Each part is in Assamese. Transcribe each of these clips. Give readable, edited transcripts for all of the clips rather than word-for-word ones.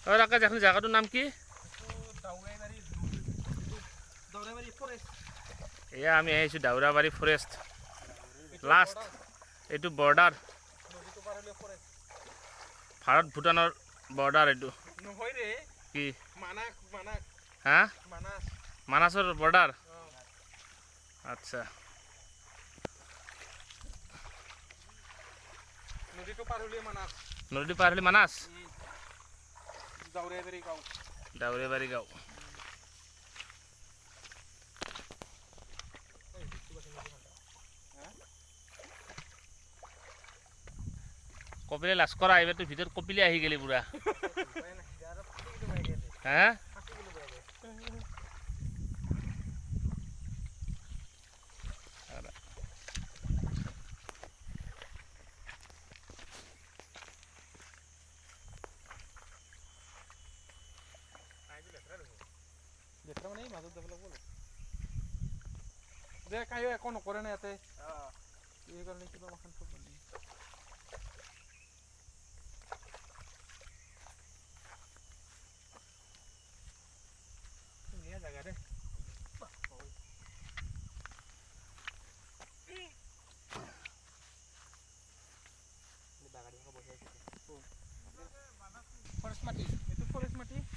ৰাকেশ, এখন জেগাটোৰ নাম কি? এয়া আমি আহিছোঁ দাউৰাবাৰী ফৰেষ্ট, লাষ্ট এইটো বৰ্ডাৰ, ভাৰত ভূটানৰ বৰ্ডাৰ এইটো। কি হা, মানাছৰ বৰ্ডাৰ? আচ্ছা, নদীটো পাৰ হ'লে মানাছ, দাউৰেবাৰী গাঁও। কপিলে লাজ কৰা, এইবাৰ তোৰ ভিতৰত কপিলে আহি গেলি পুৰা। হা, একো নকৰে না ইয়াতে, এইকাৰণে কিবা মাখান চব মানে। ধুনীয়া জাগা দে।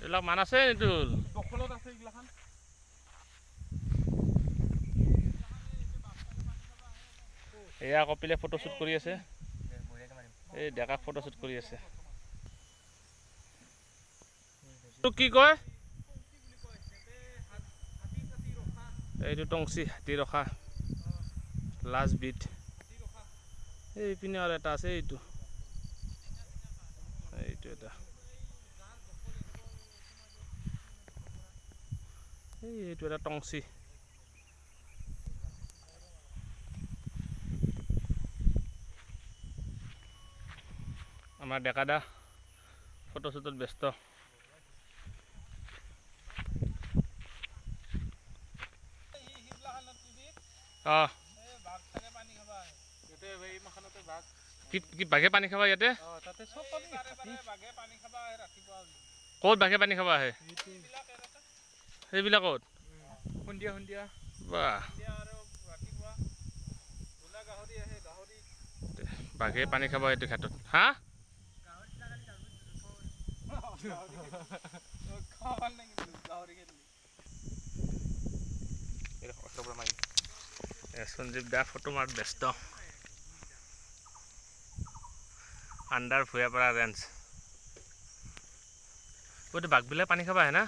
এইবিলাক মানাছে এইটো দখলত আছে এইগিলাখান। এয়া কপিলে ফটোশ্বুট কৰি আছে, এই ডেকাক ফটোশ্বুট কৰি আছে। তোক কি কয় এইটো? টংচি, হাতী ৰখা লাষ্ট বিট। এইপিনে আৰু এটা আছে, এইটো এইটো এটা, এইটো এটা টংচি। আমাৰ ডেকাদা ফটোশ্বুটত ব্যস্ত। কি বাঘে পানী খাবা ইয়াতে? ক'ত বাঘে পানী খাব আহে? সেইবিলাকত বাহ, বাঘে পানী খাব এইটো ঘাটত। হা, সঞ্জীৱ দা ফটো মাৰ ব্যস্ত। Under Bhuyapara range. এইটো বাঘবিলাক পানী খাব আহে না?